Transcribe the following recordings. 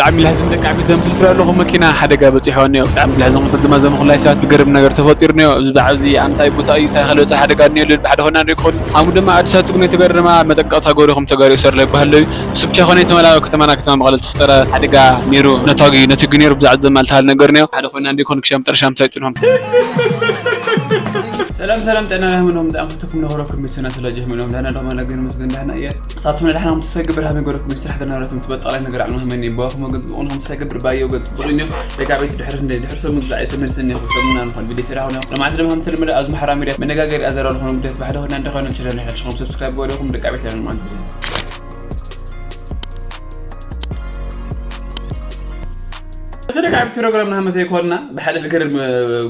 ብጣዕሚ ላሕዝን ደቂ ዓበይቲ ዘምስል ትርኢ ኣለኹም። መኪና ሓደጋ በፂሕዋ እኒኦ። ብጣዕሚ ላሕዝን ቁፅር ድማ ዘምኹላይ ሰባት ዝገርም ነገር ተፈጢሩ እኒኦ። እዚ በዓል እዚ ኣንታይ ቦታ እዩ እንታይ ከለወፀ ሓደጋ እኒኦ ልብል ብሓደ ኾና ንሪኦ ክኾን ሓሙ ድማ ኣዲስ ኣበባ ትግነ ትበር ድማ መጠንቀቕታ ገበረኹም ተጋሩ ይሰርለ ይበሃል እዩ። እሱ ብቻ ኮነ የተመላ ከተማና ከተማ መቐለ ዝተፈጠረ ሓደጋ ነይሩ። ነታጊ ነትጊ ነይሩ ብዛዕባ ድማ ልተሃል ነገር እኒኦ ሓደ ኮይና እንዲ ኮን ክሻም ጠርሻም ሳይጥንሆም። ሰላም ሰላም ጥዕና ይሃብኩም። ብጣዕሚ ፈተኩም ነኸረኩም ቤተሰብና ተላጅ ይሃብኩም። ዳና ዳማ ነገን መስገን ዳና እየ። ሳቶም ዳሕና ምስ ፈግብር ሃመ ገረኩም ስራሕ ተናረቱም ትበጣላይ ነገር ዓለም ሃመን ይባኹም። ግን ቁን ምስ ፈግብር ባዮ ገጽ ብቑኝ ደጋ ቤት ድሕር እንደ ድሕር ሰብ ምግዛዕ የተመልሰን ይኹም። ሰሙና ንኾን ቪዲዮ ስራሕ ነው። ለማት ደም ሃም ተለመደ ኣዝማ ሓራም ሚዲያ መነጋገሪ ኣዘራው ዝኾኑ ጉዳያት ባሕደ ኾና እንደኾነ ችላል ሕልሽኹም ሰብስክራይብ ገረኩም ደጋ ቤት ለማት ተደጋሚ ፕሮግራም ናመሰ ይኮንና ብሓደ ዝገርም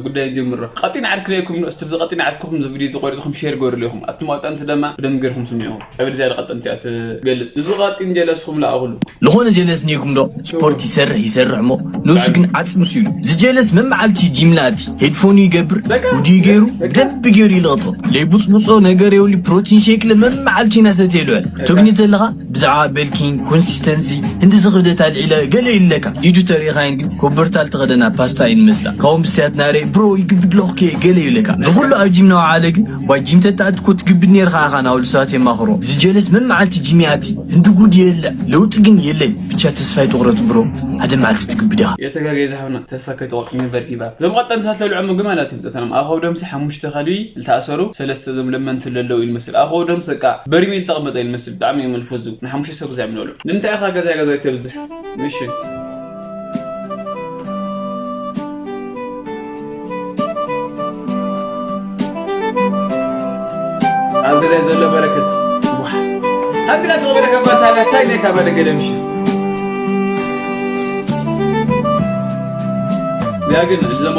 ጉዳይ ጀምሮ። ቀጢን ዓርክ ለይኩም እስቲ እዚ ቀጢን ዓርክኩም እዚ ቪዲዮ ዝቆሪጥኩም ሼር ገሩ ለይኩም ኣቱም ኣውጣንቲ ደማ ብደም ገርኩም ስሚዑ። ኣብ ዚያ ቀጠንቲ ትገልጽ እዚ ቀጢን ጀለስኩም ለኣኹሉ። ዝኾነ ጀለስ ኔኩም ዶ ስፖርት ይሰርሕ ይሰርሕ እሞ ንሱ ግን ዓጽምሱ እዩ። ዝጀለስ መመዓልቲ ጂም ላቲ ሄድፎኑ ይገብር፣ ውዲ ገይሩ ደብ ገይሩ ይለቕጦ። ለይቡጽቡጾ ነገር የውሊ ፕሮቲን ሼክ ለመመዓልቲ እናሰተ ይልዕል። ትግኒ ተለኻ ብዛዕባ ቤልኪን ኮንሲስተንሲ እንዲ ዝኽብደት ኣልዒለ ገለ ይለካ ኢዱ ተሪኻይን ግን ኮበርታ ልተኸደና ፓስታ ይንመስላ። ካብኦም ብስያት ናረ ብሮ ይግብድ ለኹ ገለ ይብለካ። ዝኹሉ ኣብ ጂም ነውዓለ ግን ዋ ጂም ተታኣትኮ ትግብድ ነርኻ ኣኻ ናውሉ ሰባት የማኽሮ። ዝጀለስ መመዓልቲ ጂም ያቲ እንዲ ጉድ የለ ለውጢ ግን የለይ። ብቻ ተስፋ ይትቑረጽ ብሮ ሓደ መዓልቲ ትግብድ ኢኻ። የተጋገ ዝሓውና ተስፋ ከይትቆርጥ ነበር ጊባ። እዞም ቀጠን ሳት ለብልዖም ምግቢ ማለት እዮም። ጸተናም ኣኸው ደምሲ ሓሙሽተ ከልቢ ልተኣሰሩ ሰለስተ እዞም ለመንቲ ለለው ኢሉ መስል። ኣኸው ደምሲ እቃ በርሚል ተቐመጠ ኢሉ መስል። ብጣዕሚ እዮም ልፈዙ። ንሓሙሽተ ሰብ ግዛዕ ምንበሉ። ንምንታይ ኢኻ ገዛይ ገዛይ ተብዝሕ? እሺ። ኣብ ገዛይ ዘሎ በረከት። ዋ። ሃቢና ተቐበለ ካብ ባታ ጋስታይ ነካ ባደ ገለ ምሽ። ያ ግን እዞም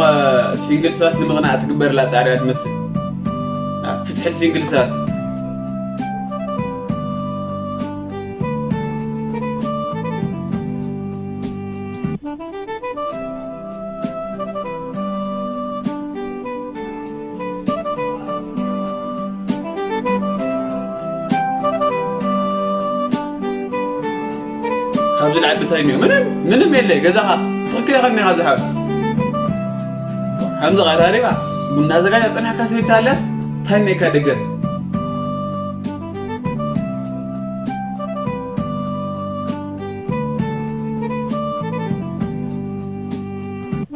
ሲንግል ሰባት ንምቕናዕ ትግበር ላ ጻዕሪ እያ ትመስል። አ፣ ፍትሒ ሲንግል ሰባት። ካብዚ ላዕሊ እንታይ እኒኦ? ምንም፣ ምንም የለ። ገዛኻ ትኽክል ኢኻ እኒኻ ዝሓ-፣ ከምዚ ቀራሪባ ቡና ዘጋጃ ጸናሕካ ሰበይታ ኣልያስ እንታይ እኒካ ደገ?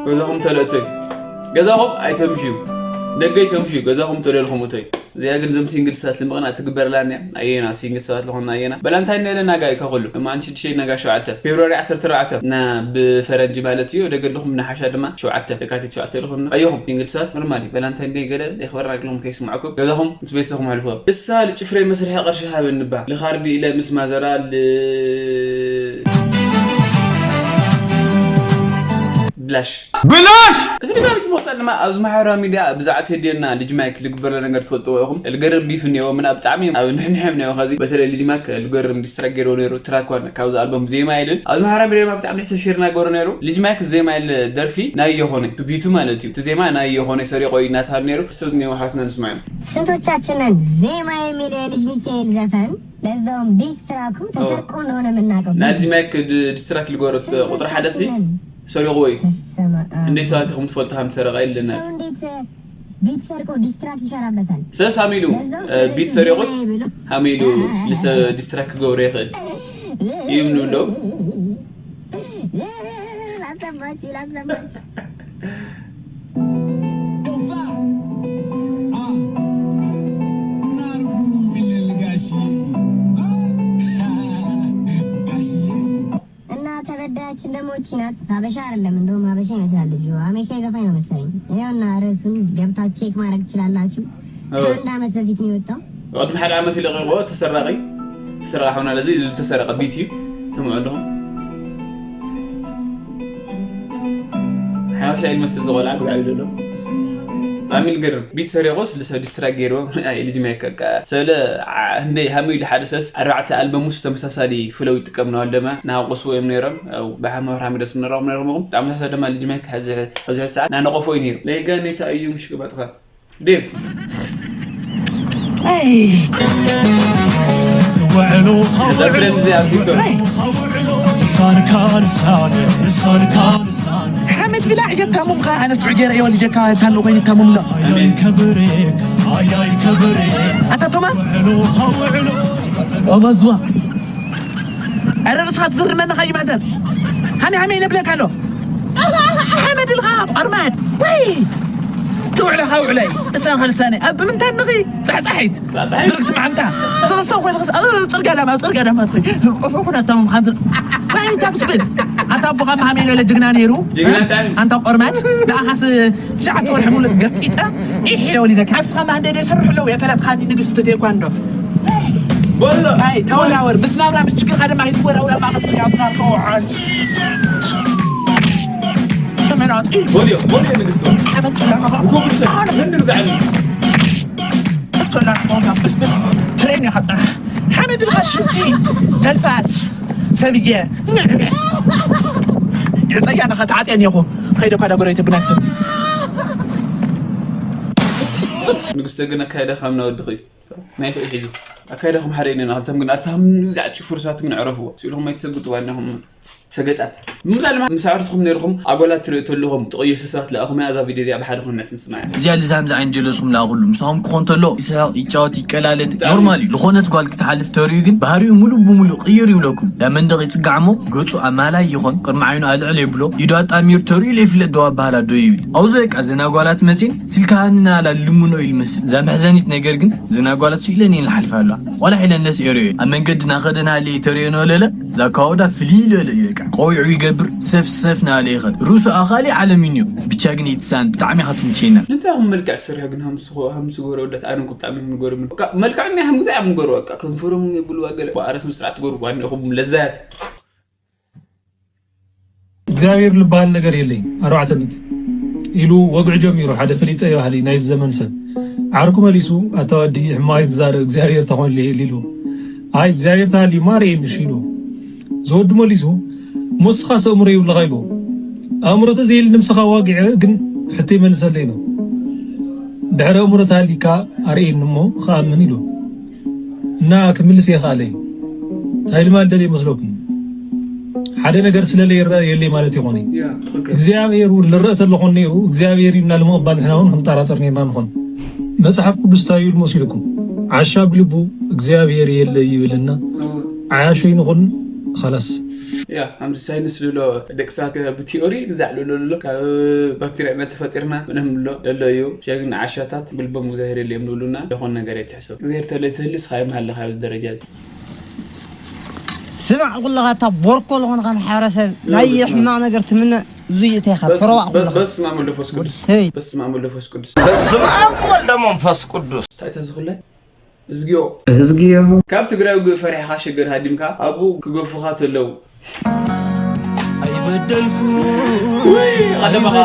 ገዛኹም ተለእቶይ። ገዛኹም ኣይተምሽዩ። ደገ ኣይተምሽዩ። ገዛኹም ተለልኹም እቶይ። እዚኣ ግን እዞም ሲንግል ሰባት ልምቕና ትግበርላን እያ። ኣየና ሲንግል ሰባት ልኾንና ኣየና። በላ እንታይ ነለ ናጋ እዩ ከኹሉ። እማ ኣንቲ ሽዱሽተ ናጋ ሸውዓተ። ፌብሩዋሪ ዓሰርተ ኣርባዕተ። ና ብፈረንጂ ማለት እዩ። ደገ ኣለኹም ናሓሻ ድማ ሸውዓተ። የካቲት ሸውዓተ ልኾንና። ኣየኹም ሲንግል ሰባት ኖርማሊ። በላ እንታይ እንደ ገለ የኽበርና ግሎም ከይስማዕኩም። ገዛኹም ምስ ቤተሰብኩም ኣሕልፎ። እሳ ልጭፍሬ መስርሒ ቅርሺ ሃበኒ ባ። ልኻርዲ ኢለ ምስ ማዘራ ል-፣ ብላሽ። ብላሽ! እዚ ድጋሚ ትመውጣ ድማ ኣብዚ ማሕበራዊ ሚድያ ብዛዕባ ቴዲ እና ልጅ ማይክ ልግበረ ነገር ትፈልጥዎ ኢኹም። ልገርም ቢፍ እኒኦ ምና ብጣዕሚ ኣብ ንሕንሕም እኒኦ ኸዚ በተለይ ልጅ ማይክ ልገርም ዲስትራክ ገይርዎ ነይሩ ትራክ ዋን ካብዚ ኣልበም ዜማ ኢልን ኣብዚ ማሕበራዊ ሚድያ ድማ ብጣዕሚ ንሕሰብ ሼር እናገበሩ ነይሩ። ልጅ ማይክ ዜማ ኢል ደርፊ ናይ የኾነ ቱ ቢቱ ማለት እዩ። እቲ ዜማ ናይ የኾነ ሰሪቆ እዩ እናተባለ ነይሩ። ክስተት እኒኦ ሓትና ንስማዕ። ስንቶቻችን ነን ዜማ የሚለው የልጅ ሚካኤል ዘፈን ለዛውም ዲስትራኩ ተሰርቆ እንደሆነ የምናውቀው? ናይ ልጅ ማይክ ድ-፣ ዲስትራክ ልገበረት ቁጥሪ ሓደ ሲ ስንቶቻችን ነን? ሰሪቆ እዩ። በስመ አብ። እንዴት ሰባት ኢኹም ትፈልጡ ከም ሰረቀ ይልና? ሰው እንዴት ቢት ሰርቆ ዲስትራክ ይሰራበታል? ሰስ ሃሚሉ፣ ለዛውም እ፣ ቢት ሰሪቆስ ዜማ ብሎ። ሃሚሉ ልሰ ዲስትራክ ክገብሮ ይኽእል። ይብሉ እንደው። ላሰማችሁ፣ ላሰማችሁ። እና ተበዳያችን ደግሞ እቺ ናት። ሀበሻ አይደለም፣ እንደውም ሀበሻ ይመስላል ልጁ። አሜሪካዊ ዘፋኝ ነው መሰለኝ። ይኸውና ርዕሱን ገብታችሁ ቼክ ማድረግ ትችላላችሁ። አዎ። ከአንድ ዓመት በፊት ነው የወጣው። ቅድሚ ሓደ ዓመት ይለቀቆ ተሰራቂ፣ ተሰራቂ ሆና ለዚ ዝተሰረቀ ቢት እዩ። ትምዑ ኣለኹም። ሓበሻ ይመስል ዝቆልዓ ግብዓዊ ደሎ። ብጣዕሚ ልገርም። ቢት ሰሪቆስ ልሰብ ዲስትራክ ገይርዎ። ኣይ፣ ልጅ ማይክ በቃ። ሰለ፣ ዓ-፣ እንደ ሃመ ኢሉ ሓደ ሰስ ኣርባዕተ ኣልበም ውስጥ ተመሳሳሊ ፍለው ይጥቀም ነው ኣለማ። ናቆስዎ እዮም ነይሮም። ያው ብሓመር ሓመደስ ምንረኦም ነይሮም። ተመሳሳሊ ድማ ልጅ ማይክ ሕዚ፣ ኣብዚ ሰዓት ናነቆፎ እዩ ነይሩ። ለይጋኔታ እዩ ምሽ ግባጥኻ። ዴቭ። ውዕሉ እዛ ፊልም እዚኣ ኣብ ቲክቶክ። ሳርካ ልሳነ ሳርካ ልሳነ ሓመድ ብላዕ ጀካ ሙምኻ ኣነስ ትዑ ገይረ እየ ወሊደካ ታሎ ኮይኑ ተሙምሎ ኣያይ ከብሬ ኣያይ ከብሬ ኣታ ቶማ ውዕሎ ውዕሎ ኦመዝዋ ኣረ ርእስኻ ትዝርመና ኻዩ ማዘር ሃሚ ሃሚ ነብለካ ኣሎ ሓመድ ኢልኻ ቆርማድ ወይ ትውዕለ ኻውዕለይ እሳን ኸልሳነ ኣብ ብምንታይ ንኺ ጻሕጻሒት ዝርግቲ መዓንታ ሰሰው ኮይንኽስ ኣብ ጽርጋ ዳማ ኣብ ጽርጋ ዳማ ትኾይ ቁሑ ኩነቶም ኻንዝር ወይ ታብስብስ ኣታ ኣቦኻ መሃሜ ኢሎ ጅግና ነይሩ ጅግና እንታይ? ኣንታ ቆርማድ ንኣኻስ ትሽዓተ ወርሒ ሙሉእ ገፍጢጠ ኢሕ ኢለ ወሊደካ ኣስትኻ ማህንደ ደ ሰርሑ ኣለዉ የፈለጥኻኒ ንግስቲ ቴኳንዶ በሎ ኣይ ተወራወር ምስ ናብራ ምስ ችግርካ ድማ ይትወራውራ ማኸት ያቡና ተወዓል ተመናጢ ሞልዮ ሞልዮ ንግስቶ ሓመድ ጭላኖ ብኮምፒውተር ምን ንግዛዕኒ ትሬን ኢኻ ፅናሕ ሓመድ ኢልካ ሽንቲ ተልፋስ ሰብየ የፀያ ንኸ ተዓፅየን ኢኹ ኸይደ እኳ ዳጎረይተ ብናይ ሰቲ ንግስተ ግን ኣካይዳ ካብ ናወድኺ ናይ ኽእ ሒዙ ኣካይዳኹም ሓደ ኢና ናኽልተም ግን ኣታ ምንዛዕ ጭፍሩ ሰባት ግን ዕረፍዎ ስኢልኹም ኣይትሰግጡ ዋናኹም ሰገጣት ምብላል ምስ ኣዕርትኹም ነይርኹም ኣጓላት ትርኢ ተለኹም ተቐየሱ ሰባት ለኣኹም እዛ ቪድዮ እዚኣ ብሓደ ኮይና ስንስማያ እዚኣ ልዛም ዝዓይን ጀለስኹም ለኣኹሉ ምሳኹም ክኾን ተሎ ይስሕቕ ይጫወት ይቀላለድ ኖርማል እዩ ዝኾነት ጓል ክትሓልፍ ተርእዩ ግን ባህሪኡ ሙሉእ ብሙሉእ ቅይር ይብለኩም ዳመንደቕ ይጽጋዕሞ ገጹ ኣማላይ ይኾን ቅድሚ ዓይኑ ኣልዕል የብሎ ኢዱ ኣጣሚሩ ተርእዩ ለይፍለጥ ደዋ በሃላ ዶ ይብል ኣውዞ በቃ ዘና ጓላት መጺን ስልካ ሃኒ ናላ ልምኖ ኢሉ መስል እዛ መሕዘኒት ነገር ግን ዘና ጓላት ስኢለን እየን ልሓልፋ ኣለዋ ዋላ ሒለንለስ ኤርዮ እየን ኣብ መንገዲ ናኸደ ናሃለየ ተርእዮ ንወለለ ዛካወዳ ፍልይ ኢሉ ኢሉ እዩ በቃ ቆቢዑ ይገብር ሰፍ ሰፍ ናበለ ይኸድ ርእሱ ኣብ ካሊእ ዓለም እዩ እኒኦ ብቻ ግን ይትሳን ብጣዕሚ ኢኻ ትምችየና ንምንታይ ኢኹም መልክዕ ትሰርሑ ግን ሃምስጎ ሃምስጎ ወረወዳት ኣነ እኮ ብጣዕሚ እዮም ንገሩ በቃ መልክዕ ናይ ሃምጉዛ እዮም ንገሩ በቃ ከንፈሮም የብልዋ ገለ ኣረ ስነ ስርዓት ትገሩ ዋና ኢኹም ለዛያት እግዚኣብሔር ልበሃል ነገር የለይ ኣርባዕተ ምእቲ ኢሉ ወግዒ ጀሚሩ ሓደ ፈሊጠ ይባህሊ ናይ ዘመን ሰብ ዓርኩ መሊሱ ኣታ ወዲ ሕማቕ ትዛረብ እግዚኣብሔር ተኾንልየ ኢሉ ኣይ እግዚኣብሔር ተሃልዩ ማርየ ምሽ ኢሉ ዝወዲ መሊሱ ሞስኻስ ኣእምሮ ይብልኻ ኢሉ ኣእምሮ ተዘይል ንምስኻ ዋጊዐ ግን ሕቶ ይመልሰለ ኢሉ ድሕሪ ኣእምሮ ተሃሊካ ኣርእየኒ እሞ ክኣምን ኢሉ እና ክምልስ የኽኣለ እዩ እንታይ ልማል ደል ይመስለኩም ሓደ ነገር ስለ ለይረአ የለይ ማለት ይኾነ እግዚኣብሔር እውን ልረአ ተለኾን ነይሩ እግዚኣብሔር እዩ እና ልምቕባል ንሕና እውን ክንጠራጠር ነርና ንኾን መፅሓፍ ቅዱስ እንታይ ይብል መሲልኩም ዓሻ ብልቡ እግዚኣብሔር የለ ይብልና ዓያሾ ይንኹን ኸላስ ያ ከምዚ ሳይንስ ዝብሎ ደቂ ሰባት ብቲኦሪ ግዛዕ ልብሎ ልሎ ካብ ባክቴርያ እናተፈጢርና ምንም ልሎ ለሎ እዩ ሸግን ዓሻታት ብልቦም እግዚኣብሔር የለ እዮም ልብሉና ዝኾን ነገር ኣይትሕሰብ እግዚኣብሔር ተለ ትህልስ ካብ ምሃለኻ ኣብዚ ደረጃ እዚ ስማዕ ኩለኻ እታ ቦርኮ ዝኾንካ ማሕበረሰብ ናይ ሕማቕ ነገር ትምነ እዙይ እተኻ ተረዋዕ ኩለኻ በስመ አብ ወልድ መንፈስ ቅዱስ በስመ አብ ወልድ መንፈስ ቅዱስ በስመ አብ ወልድ መንፈስ ቅዱስ እንታይ ተዝኹለ እዝግዮ እዝግዮ ካብ ትግራይ ውግእ ፈሪሕኻ ሽግር ሃዲምካ ኣብኡ ክገፉኻ ተለው ኣይበደልኩ ቀደመኻ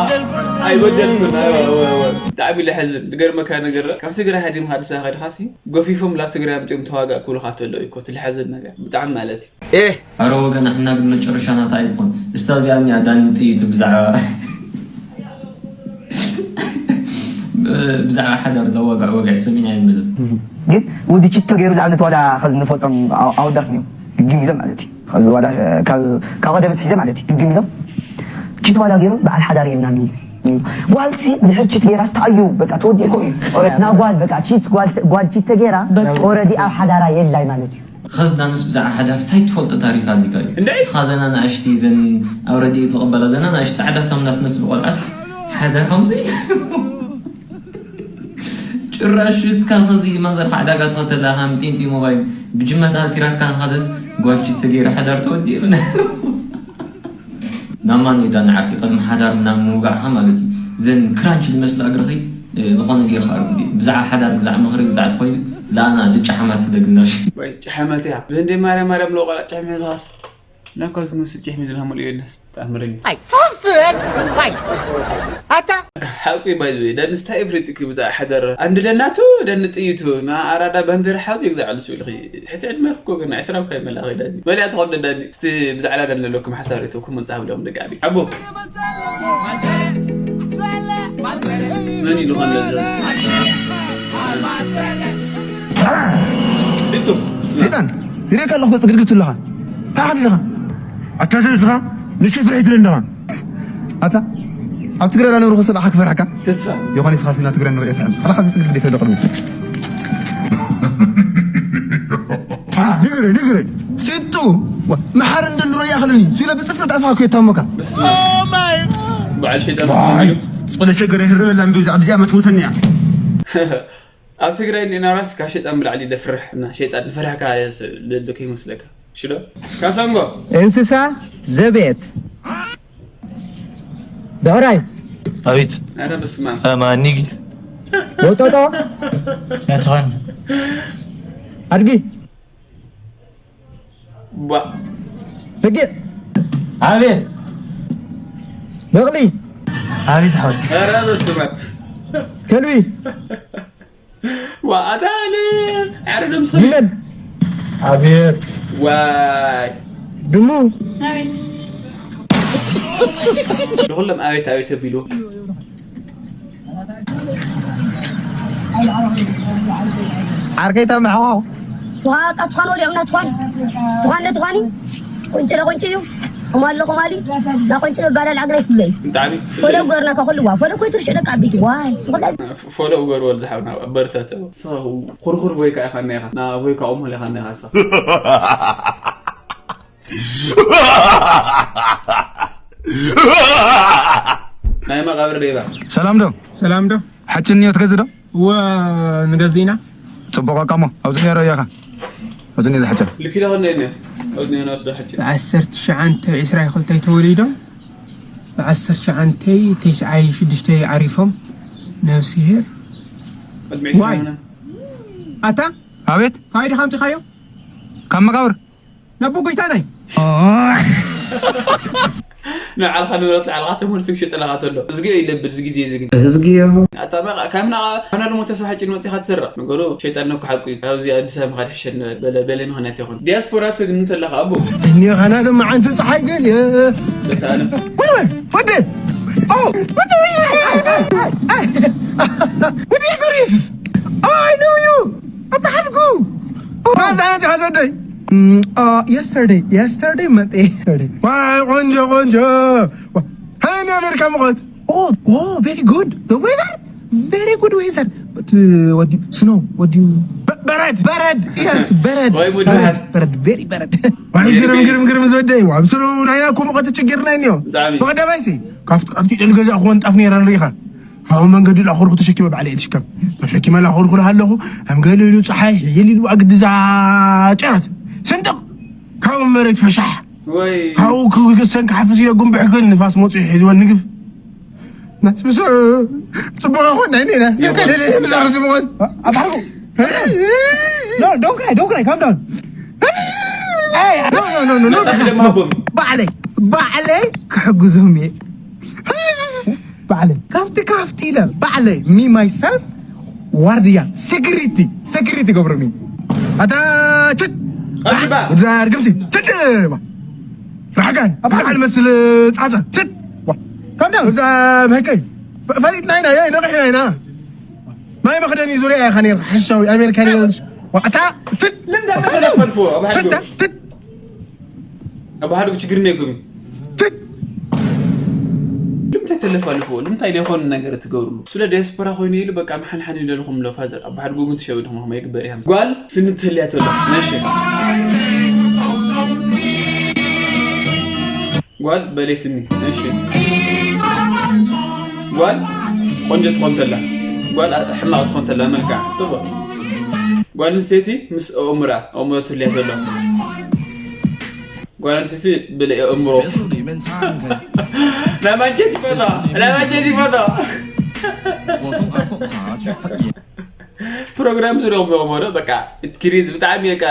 ኣይበደልኩን ብጣዕሚ ለሐዝን ዝገርመካ ነገር ካብ ትግራይ ሃዲምካ ኣዲስ ኣበባ ከድኻሲ ገፊፎም ላብ ትግራይ ኣምፅኦም ተዋጋእ ክብሉኻ ተለው እኮ ትልሐዝን ነገር ብጣዕሚ ማለት እዩ ኧረ ወገን ኣሕና ግን መጨረሻና ታይ ይኾን እስታ እዚኣ እኒኣ ዳኒ ጥይቱ ብዛዕባ ብዛዕባ ሓዳር ዶ ወግዕ ወግዕ ሰሚዕና ይመለስ ግን ወዲ ቺቶ ገይሩ ዝኣብነት ዋላ ኸዚ ንፈልጦም ኣወዳት እዮም ግግም ኢሎም ማለት እዩ ኸዚ ዋላ ካብ ቀደም ትሒዘ ማለት እዩ ግግም ኢሎም ቺቶ ዋላ ገይሩ በዓል ሓዳር እየ ምናምን ጓልሲ ድሕር ቺት ገይራ ስተኣዩ በቃ ተወዲእኮ እዩ ናብ ጓል በቃ ቺት ጓል ቺት ተገይራ ኦረዲ ኣብ ሓዳራ የላይ ማለት እዩ ኸዚ ዳንስ ብዛዕባ ሓዳር ታይ ትፈልጦ ታሪክ ኣሊካ እዩ እንድዒ እስኻ ዘና ናእሽቲ ዘን ኣብ ረድኤት ዝቕበላ ዘና ናእሽቲ ፃዕዳ ሳሙና ትመስል ቆልዓስ ሓዳር ከምዚ ጭራሽ እስካ ኸዚ ማዘርካ ዕዳጋ ትኸተላ ሃም ጢንጢ ሞባይል ብጅመታ ኣሲራትካ ንኸደስ ጓልቺ ተገይሩ ሓዳር ተወዲኡ ናብ ማን እዩ ዳኒ ዓርኪ ቅድሚ ሓዳር ምናምን ምውጋዕካ ማለት እዩ ዘን ክራንች ዝመስላ እግርኺ ዝኾነ ጌርካ ኣርጉዲ ብዛዕባ ሓዳር ግዛዕ ምኽሪ ግዛዕ ተኾይኑ ለኣና ልጫ ሓማት ሕደግናሽ ወይ ጭሐመት እያ ብህንደይ ማርያም ማርያም ለቆላ ጭሐም ሕዝኻስ ናብ ካብ ዝመስል ጭሕሚ ዝልሃመሉ የለስ ተኣምረኛ ኣይ ፋፍር ኣይ ኣታ ሓቁ ባይዘ ደንስታይ እፍሪጥኪ ብዛዕ ሓደረ ኣንድለናቱ ደን ጥይቱ ንኣራዳ ባንደር ሓውት ይግዛዕ ልሱ ኢልኺ ትሕቲ ዕድመ እኮ ግን ዕስራ እኳ ይመላኺ ዳኒ መሊኣ ተቐዶ ዳኒ እስቲ ብዛዕባ ዳኒ ዘለኩም ሓሳብ ርእይቶኩም ምንጻህ ብሎም ደቂ ዓቢ ኣቦ መን ኢሉ ኸን ለዘ ሲቱ ሲጣን ይርእየካ ኣለኹ ገጽ ግድግድ ትለኻ ታሓዲልኻ ኣታ ስለ ንስኻ ንሱ ፍርሒ ትብል ኣለኻ። ኣታ ኣብ ትግራይ ላነብሩ ክስል ኣሓ ክፈርሓካ ተስፋ ዮሃንስ ኻሲና ትግራይ ንርኢ ፍርሕም ሓላ ኻዚ ትግል ግዴታ ደቕርቢ ንግረ ንግረ ሲጡ መሓር እንደ ንሮ ያኽልኒ ሲለ ብፅፍር ጠፋ እኮ የታመካ በዓል ሸይጣን መስሎኝ እዩ። ዝኾነ ሸገር ይህረበላ እንዲ ዛዕባ እዚኣ መትውተኒ እያ ኣብ ትግራይ እንዲና ራስ ካብ ሸይጣን ብላዕሊ ደፍርሕ እና ሸይጣን ንፈርሕካ ልልክ ይመስለካ ሽዶ ካሳንጎ እንስሳ ዘቤት ብዕራይ ኣቤት ኣረ በስማ ኣማኒግ ወጦጦ ያተኻን ኣድጊ ቧ በጊዕ ኣቤት በቕሊ ኣቤት ሓወት ኣረ በስማ ከልቢ ዋ ኣታለ ኣረ ደምስ ግመል ኣቤት ዋይ ድሙ ንኩሎም ኣቤት ኣቤት ኣቢሉ ዓርከይ ተምሕዋው ስዋ ቃ ትዃን ወዲዖምና ትዃን ትዃን ለትዃኒ ቁንጭ ለቁንጭ እዩ እማሎ ቁማሊ ና ቁንጭ ይባላል ዓግረ ይፍለይ ብጣዕሚ ፈለው ገርና ከኩልዋ ፈለው ኮይቱ ርሽዕ ደቂ ዓበይቲ ዋይ ንኹላ ፎሎ ገርወል ዝሓብና በርተተ ኩርኩር ቮይካ ኢኻ ኔኻ ና ቮይካ ኦሞ ኢኻ ኔኻ ሳ ናይ መቃብር ሌባ ሰላም ዶ ሰላም ዶ ሓጭን እዮ ትገዝ ዶ ወ ንገዚና ፅቡቅ ኣቃሞ ኣብዚ ነሮ እያኻ ኣብዚ ነዮ ዝሓጨ ልኪዳ ኸነ ነ ኣብዚ ነዮ ናስዶ ሓጭን ብዓሰርተ ትሽዓተ ዕስራ ክልተ ተወሊዶም ብዓሰርተ ትሽዓተ ተስዓይ ሽዱሽተ ዓሪፎም ነብስሄር ቅድሚ ዋይ። ዕስራና ኣታ ኣቤት ካይዲ ከምፅኻዮ ካብ መቃብር ናብ ጎይታናይ ንዓልኻ ንብረት ንዓልኻ ተመልሱ ክሸጠለኻ ተሎ እዝጊ ይለብል እዚ ግዜ እዚ ግን እዝግዮ ኣታ መቃ ካብ ናቃ ካና ደሞ ተስፋ ሓጭን መፂኻ ትስራ ነገሩ ሸይጣን ነኩ ሓቁ እዩ ኣብዚ ኣዲስ ኣበባ ምኻድ ሕሸል ንበል በለ በለ ምኽንያት ይኹን ዲያስፖራ ትግን እንተለኻ ኣቦ እኒኻና ድማ ዓንቲ ፀሓይ ግን ሰታነ ወይ ወይ ወደ ወደ ጉሪስ I know you ኣባሓድጉ ማዛ መፂኻ ዝወደይ yesterday yesterday መጠ yesterday ዋይ ቆንጆ ቆንጆ ሃይ ናይ ኣሜሪካ ሙቐት Oh, oh, very good. The weather? Very good weather. But uh, what do you, snow? What do you? በረድ በረድ yes በረድ ወይ ሙድ በረድ በረድ። በረድ very በረድ ዋይ ግርም ግርም ግርም ዝወደይ ዋ ምስሉ ናይና እኮ ሙቐት ችግርና እኒዮ ብጣዕሚ። ብቐዳማይሲ ካብቲ ኣብቲ ደል ገዛ ክኾን ጣፍ ነይራ ንሪኢኻ ካብኡ መንገዲ ላኾርኩ ተሸኪመ ባዕለ እየ ዝሽከም ተሸኪመ ላኾርኩ ኣለኹ ከም ገለ ኢሉ ፀሓይ ሕይል ኢሉ ኣግድዛ ጨረት ስንጥቕ ካብኡ መሬት ፈሻሕ ወይ ካብኡ ክሰን ክሓፍስ ኢለ ጉንብሕ ግን ንፋስ መፅኡ ሒዝወን ንግፍ ናስብሶ ፅቡቅ ኾን ናይ ኔና ከደለ ብዛዕባ ዝምወት ኣባሕሩ No, don't cry, don't cry, calm down. Hey, no, no, no, no, no. ጠፍ ደማቦም ባዕለይ ባዕለይ ክሕግዞም እየ ባዕለይ ካብቲ ካብቲ ኢለ ባዕለይ me myself ዋርድያ security security ገብሮም እየ ኣታ ችት ቀሽባ እዛ ርግምቲ ችት ራሕጋን ብዓል መስል ጻጻ ችት calm down. እዛ ምህቀይ ፈሊጥና ኢና ያ ነቕሕና ኢና ማይ መኽደኒ ዙርያ ኢኻ ነይርካ ሓሻዊ ኣሜሪካ ነይሩ ኣታ ችት ልምዳ ተለፈልፎ ኣብ ችት ሓድጎ ችት ኣብ ሓድጎ ችግር ነይኩም ችት ልምታይ ተለፋልፎ ልምታይ ዘይኮነ ነገር ትገብርሉ ስለ ዲያስፖራ ኮይኑ ኢሉ በቃ መሓንሓን ይደልኹም ሎ ፋዘር ኣብ ሓድጎ ግን ትሸው ድኹም ከመይ ግበር ኢኻ ጓል ስኒ ትህልያ ተሎ ነሽ ጓል በለይ ስኒ እሺ ጓል ቆንጆ ትኾን ተላ ጓል ሕማቕ ትኾን ተላ መልካ ጽቡቕ ጓል ኣንስተይቲ ምስ ኣእምራ ኣእምሮ ትልያ ዘሎ ጓል ኣንስተይቲ ብልዒ ኣእምሮ ናይ ማንቸት ይፈታ ናይ ማንቸት ይፈታ ፕሮግራም ዝረኽቦ ዶ በቃ እቲ ክሪዝ ብጣዕሚ በቃ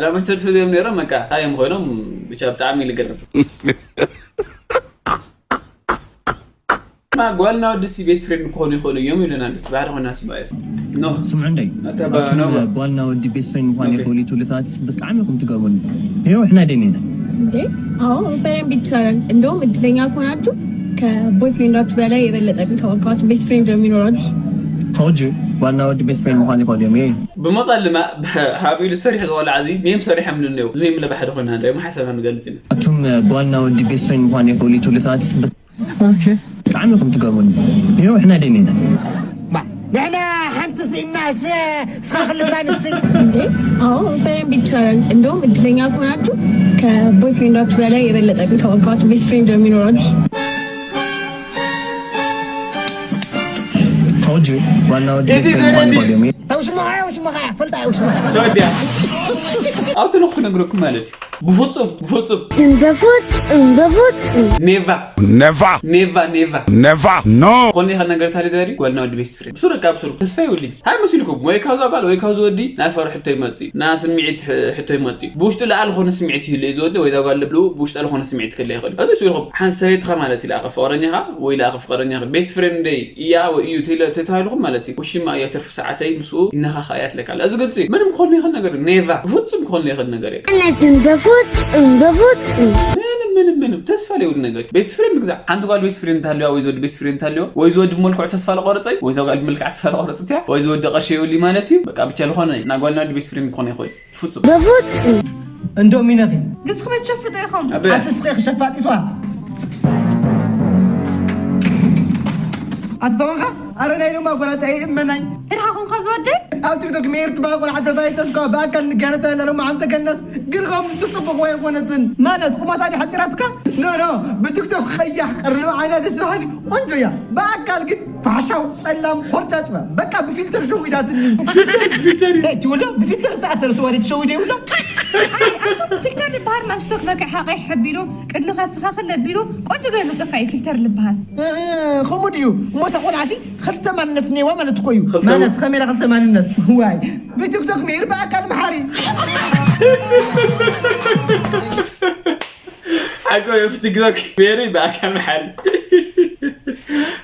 ናብ መስተር ስደዮም ነይሮም በቃ ኣዮም ኮይኖም ብቻ ብጣዕሚ ልገርም ማ ጓልና ወዲ ሲ ቤስት ፍሬንድ ክኾኑ ይኽእሉ እዮም ኢለና ኣሎ። እቲ ባህሪ ኾና ስምዐ ኖ ስምዑ እንደይ ኣታ ባ- ኣቱም ኖ ባ- ጓልና ወዲ ቤስት ፍሬንድ ምኳን ኦኬ። ይኽእሉ እዩ ትብሉ ሰባት ብጣዕሚ ኢኹም ትገርሙኒ። ይኸው ንሕና ደሚና እንዴ? አዎ በደንብ ይቻላል። እንደውም እድለኛ ከሆናችሁ ከቦይፍሬንዳችሁ በላይ የበለጠ የሚንከባከባችሁ ቤስት ፍሬንድ ነው የሚኖራችሁ። Told you ዋና ወዲ ቤስት ፍሬንድ ምዃን ይኽእል እዮም። ይሄ ብመቐልማ ሃብ ኢሉ ሰሪሑ ዝቆልዓ እዚ ሜም ሰሪሖም ንንየው እዚ ሜም ለባሕደ ኮይና እንዳ ሓሳብና ንገልጽ ኢና። ኣቱም ዋና ወዲ ቤስት ፍሬንድ ምዃን ይኽእል እዩ ትብሉ ሰባት ብጣዕሚ ኢኹም ትገርሙኒ። ይኸው ሕና ደኒና ንሕና ሓንቲ ስኢና ስኻ ክልተ ኣንስቲ አዎ በደንብ ይቻላል። እንደውም እድለኛ ከሆናችሁ ከቦይፍሬንዳችሁ በላይ የበለጠ የሚታወቃችሁ ቤስት ፍሬንድ የሚኖራችሁ Told you ዋና ወዲ ቤስት ፍሬንድ ምዃን ይኽእል እዮም። ውሽማኻ ውሽማኻ ፈልጣ ውሽማኻ ተወዲያ ኣብቲ ልኹ ክነግረኩም ማለት እዩ። ብፍጹም ብፍጹም እምበቦት እምበቦት ኔቫ Never, ኔቫ ኔቫ never, no. ኮነ ይኸ ነገር ታሊ ደሪ ጓልና ወዲ ቤስት ፍሬንድ ብሱረ ካብ ሱሩ ተስፋ ይውልኝ ሃይ መሲልኩም ወይ ካብዛ ጓል ወይ ካብዚ ወዲ ናይ ፈሩ ሕቶ ይመጽእ ና ስምዒት ሕ- ሕቶ ይመጽእ ብውሽጡ ለኣል ኾነ ስምዒት ይህሉ እዩ ዝወዲ ወይ ዛ ጓል ልብሉ ብውሽጡ ለኾነ ስምዒት ክለ ይኽእል እዩ። እዚ ስኢልኩም ሓንሰ ሰበይትኻ ማለት ይልኣኸ ፍቕረኛኻ ወይ ለኣኸ ፍቕረኛኻ ቤስት ፍሬንድ ደይ እያ ወይ እዩ ተይለ- ተተባሂልኩም ማለት እዩ ውሽማ እያ ትርፊ ሰዓተይ ምስኡ ይነኻኻ እያ ትለካ ኣላ። እዚ ግልፂ ምንም ክኾን ይኽእል ነገር እዩ። ኔቫ ብፍጹም ክኾን ይኽእል ነገር እዩ። እነትን በቦት እምበቦት ምንም ምንም ምንም ተስፋ ለይውል ነገር ቤስት ፍሬንድ ግዛዕ ሓንቲ ጓል ቤስት ፍሬንድ ታልዋ ወይ ዝወዲ ቤስት ፍሬንድ ታልዋ ወይ ዝወዲ ብመልክዑ ተስፋ ለቆረፀ እዩ ወይ እዛ ጓል ብመልክዓ ተስፋ ለቆረፀት እያ ወይ ዝወዲ ቀርሺ የብሉ ማለት እዩ። በቃ ብቻ ዝኾነ ናይ ጓልና ወዲ ቤስት ፍሬንድ ክኾነ ይኽእል ብፍጹም በቦት እንዶም ኢነኺ ግስኹም ትሸፍጡ ኢኹም። ኣበይ ኣቲ ስኺ ክሸፋጢ ጽዋ ኣቲ ተወንካ ኣረ ናይ ሎማ ጎራጣ ይእመናይ ትርሃኹም ከ ዝወደይ ኣብ ቲክቶክ ሜር ትበሃል ቆልዓ ተባይ ተስኳ ብኣካል ንጋነታ ኣለና መዓም ተገነስ ግን ከም ዝስጽቡቕ ወይ ኮነትን ማለት ቁመታ ዲ ሓጺራትካ ኖ ኖ ብቲክቶክ ኸያሕ ቀርንባ ዓይና ደስ በሃሊ ቆንጆ እያ ብኣካል ግን ፋሕሻው ጸላም ኾርጫጭ በ በቃ ብፊልተር ሸዊዳትኒ ትውሎ ብፊልተር ዝተኣሰር ስዋ ዲ ትሸዊደ ይብሎ ኣይ ኣቱም ፊልተር ዝበሃል ማስቶክ መልክዕ ሓቀይ ሓቢሉ ቅድሚ ከስተኻኽል ለቢሉ ቆንጆ ገይሩ ምፅፋ እዩ ፊልተር ዝበሃል። ከምኡ ድዩ እሞ ተኾናሲ ክልተ ማንነት እኒዋ ማለት እኮ እዩ ክልተ- ማለት ከሜራ ክልተ ማንነት ዋይ ብቲክቶክ ምሂር ብኣካል መሓሪ ሓቆ ብቲክቶክ ሜሪ ብኣካል መሓሪ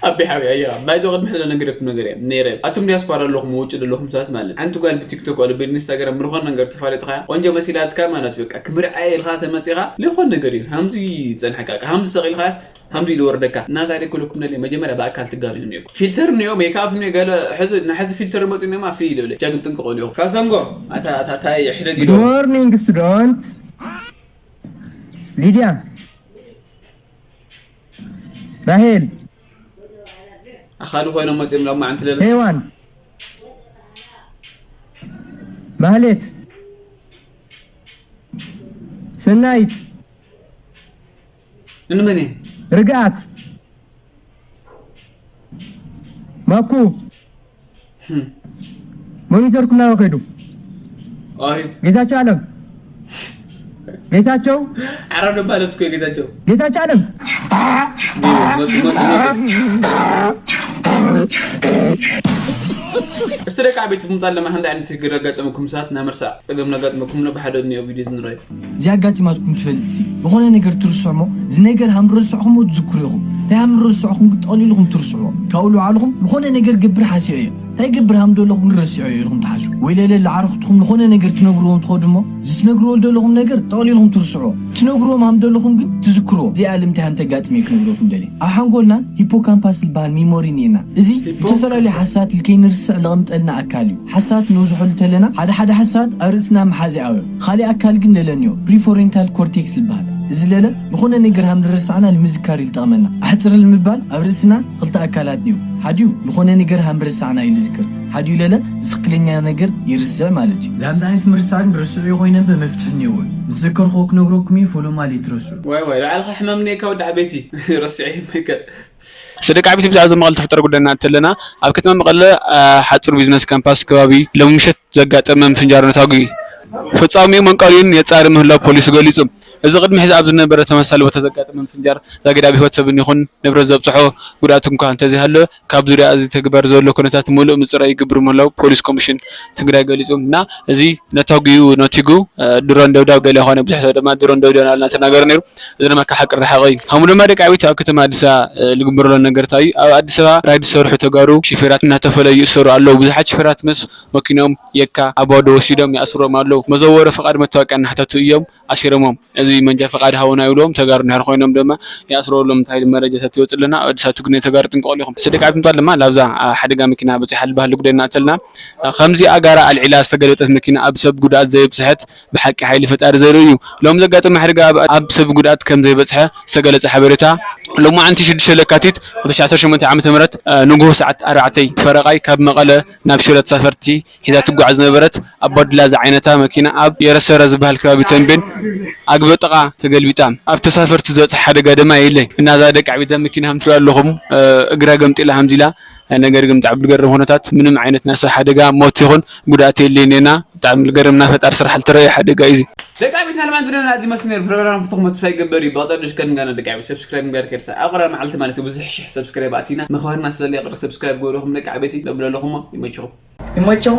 ኣቢ ሓቢ ኣያ ባይዶ ቅድሚ ሕለ ነግረኩም ነገር እየ ነይረ ኣቱም ዲያስፖራ ኣለኹም ውጭ ዘለኹም ሰባት ማለት ሓንቲ ጓል ብቲክቶክ ዋለ ብኢንስታግራም ብዝኾነ ነገር ተፋለጥኻ ቆንጆ መሲላትካ ማለት በቃ ክምርዓየ ኢልካ ተመፂኻ ዘይኮን ነገር እዩ ሃምዚ ይፀንሐካ ሃምዚ ሰቕ ኢልካስ ሃምዚ ይወርደካ እና ታዲያ ኩልኩም ነለ መጀመርያ ብኣካል ትጋርዩ እኒኦ ፊልተር እኒኦ ሜካፕ እኒኦ ገለ ሕዚ ንሕዚ ፊልተር መፂ እኒኦማ ፍሪ ይልብለ ጃግን ጥንቅቆ እኒኦ ካብ ሰንጎ ኣታ ኣታ ኣታ ሕደግ Good ኢዶ morning student. ሊድያ ራሄል ኣኻሊ ኮይኖም መፂኦም ሎማዓንቲ ለለ ሄዋን ማህሌት ሰናይት እንመን እየ ርግኣት ማኩ ሞኒተርኩም ናበይ ከይዱ? ኣሪ ጌታቸው ኣለም ጌታቸው ዓራዶ ማለት እኮ ጌታቸው ጌታቸው ኣለም መፁ መፁ መፁ እስቲ ደቂ ዓበይቲ ምምፃእ ኣለማ ሓንቲ ዓይነት ችግር ኣጋጠመኩም ሰባት ናይ ምርሳዕ ፀገም ነጋጥመኩም ሎ ብሓደ እኒኦ ቪድዮ ዝንረዩ እዚ ኣጋጢማትኩም ትፈልጥ ሲ ዝኾነ ነገር ትርስዑ ሞ እዚ ነገር ሃም ረስዕኹም ትዝክሩ ኢኹም እንታይ ሃም ረስዕኹም ግን ጠቕሊልኹም ትርስዕዎ ካብኡ ልባዕልኹም ዝኾነ ነገር ገብር ሓሲኦ እየ እንታይ ገብር ሃም ደለኹም ግን ረስዖ እየ ኢልኹም ትሓስቡ ወይ ለለ ለዓርኽትኹም ዝኾነ ነገር ትነግርዎም ትኸዱ እሞ እዚ ትነግርዎ ደለኹም ነገር ጠቕሊልኹም ትርስዕዎ ትነግርዎም ሃም ደለኹም ግን ትዝክርዎ እዚኣ ልምታይ ሃም ተጋጥም እየ ክነግረኩም ደልየ ኣብ ሓንጎልና ሂፖካምፓስ ዝበሃል ሚሞሪ እኒኤና እዚ ዝተፈላለዩ ሓሳባት ከይንርስዕ ለቐምጠልና ኣካል እዩ ሓሳባት ንውዝሖሉ ተለና ሓደ ሓደ ሓሳባት ኣብ ርእስና መሓዚ ኣውዮ ካሊእ ኣካል ግን ለለንዮ ፕሪፎሬንታል ኮርቴክስ ዝበሃል እዚ ለለ ዝኾነ ነገር ሃም ንረሳዕና ንምዝካር እዩ ዝጠቕመና ኣሕፅር ንምባል ኣብ ርእስና ክልተ ኣካላት ንዮ ሓዲኡ ዝኾነ ነገር ሃም ረሳዕና እዩ ዝዝክር ሓዲኡ ለለ ዝትክክለኛ ነገር ይርስዕ ማለት እዩ እዚ ሃምዚ ዓይነት ምርሳዕ ግን ርስዑ እዩ ኮይነ እምበር መፍትሒ እኒዎ እዩ ምስ ዘከርክዎ ክነግረኩም እዩ ፎሎ ማለት ይትረስዑ ዋይ ዋይ ባዕልኻ ሕማም እኒካ ወዲ ዓበይቲ ረስዑ ይመከር ሰደቃ ቤት ብዛዕባ መቐለ ተፈጠረ ጉዳይ እናተለና ኣብ ከተማ መቐለ ሓፁር ቢዝነስ ካምፓስ ከባቢ ሎሚ ምሸት ዘጋጠመ ምፍንጃር ነታጉ ፈፃሚኡ መንቀሊኡን የፃሪ ምህላው ፖሊስ ገሊፁ። እዚ ቅድሚ ሕዚ ኣብ ዝነበረ ተመሳሳሊ ቦታ ዘጋጠመ ምፍንጃር ዛጊድ ኣብ ህይወት ሰብን ይኹን ንብረት ዘብፅሖ ጉድኣት እንኳ እንተዘይሃለወ ካብ ዙርያ እዚ ተግባር ዘሎ ኩነታት ሙሉእ ምፅራይ ይግብር ምህላው ፖሊስ ኮሚሽን ትግራይ ገሊፁ እና እዚ ነታጉ ነቲጉ ድሮን ደብዳብ ገለ ይኾነ ብዙሕ ሰብ ድማ ድሮን ደብዳብ ናልና ተናገረ ነይሩ። እዚ ድማ ካብ ሓቂ ርሓቐ እዩ። ከምኡ ድማ ደቂ ዓበይቲ ኣብ ከተማ ኣዲስ ኣበባ ዝግበረሎም ነገር እንታይ እዩ? ኣብ ኣዲስ ኣበባ ራይድ ዝሰርሑ ተጋሩ ሹፌራት እናተፈለዩ ይእሰሩ ኣለዉ። ብዙሓት ሹፌራት ምስ መኪኖም የካ ኣባዶ ወሲዶም ይኣስርዎም ኣለዉ። መዘወሪ ፍቓድ መታወቂያ እናሓተቱ እዮም። ኣሲሮሞም። እዚ መንጃ ፈቃድ ሃቡና ይብልዎም፣ ተጋሩ እንድሕር ኮይኖም ድማ ይኣስርዎ ኣለዎም ተባሂሉ መረጃታት ይወፅእ ኣለና። ወዲ ሳቱ ግን ተጋሩ ጥንቀቑ ኣለኹም። ስደቃ ትምጣ ድማ ላብዛ ሓደጋ መኪና በፂሓ ዝበሃል ጉዳይ እናእተልና፣ ከምዚ ኣጋራ ኣልዒላ ዝተገለጠት መኪና ኣብ ሰብ ጉድኣት ዘይብፅሐት ብሓቂ ሓይሊ ፈጣሪ ዘርኢ እዩ። ሎም ዘጋጠመ ሓደጋ ኣብ ሰብ ጉድኣት ከም ዘይበፅሐ ዝተገለፀ ሓበሬታ ሎማዓንቲ ሽዱሽተ ለካቲት ክልተ ሺሕ ዓሰርተ ሸሞንተ ዓመተ ምህረት ንግሆ ሰዓት ኣርባዕተ ፈረቓይ ካብ መቐለ ናብ ሽረ ተሳፈርቲ ሒዛ ትጓዓዝ ዝነበረት ኣባዱላ ዝዓይነታ መኪና ኣብ የረሰረ ዝበሃል ከባቢ ተንቤን ኣግበጥቓ ተገልቢጣ። ኣብ ተሳፈርቲ ዝበፅሐ ሓደጋ ድማ የለን። እናዛ ደቂ ዓበይቲ መኪና ከም ትሪኡ ኣለኹም እግራ ገምጢላ ሃምዚላ። ነገር ግን ብጣዕሚ ዝገርም ኩነታት ምንም ዓይነት ናይ ሰብ ሓደጋ ሞት ይኹን ጉድኣት የለን ኢና። ብጣዕሚ ዝገርም ናይ ፈጣሪ ስራሕ ዝተረኣየ ሓደጋ እዩ። ደቂ ዓበይቲ ናልማን ቪድዮና እዚ መስሉ ነይሩ። ፕሮግራም ፍትኹም ተስፋ ይገብር እዩ። ብቐጠሉ ሽከን ጋና ደቂ ዓበይቲ ሰብስክራይብ ምግባር ከይርሳ ኣቕራ መዓልቲ ማለት ብዙሕ ሽሕ ሰብስክራይብ ኣቲና ምኽባርና ስለለ ይቕር ሰብስክራይብ ገበርኹም ደቂ ዓበይቲ ለብለለኹሞ ይመችኹም። ይመቸው።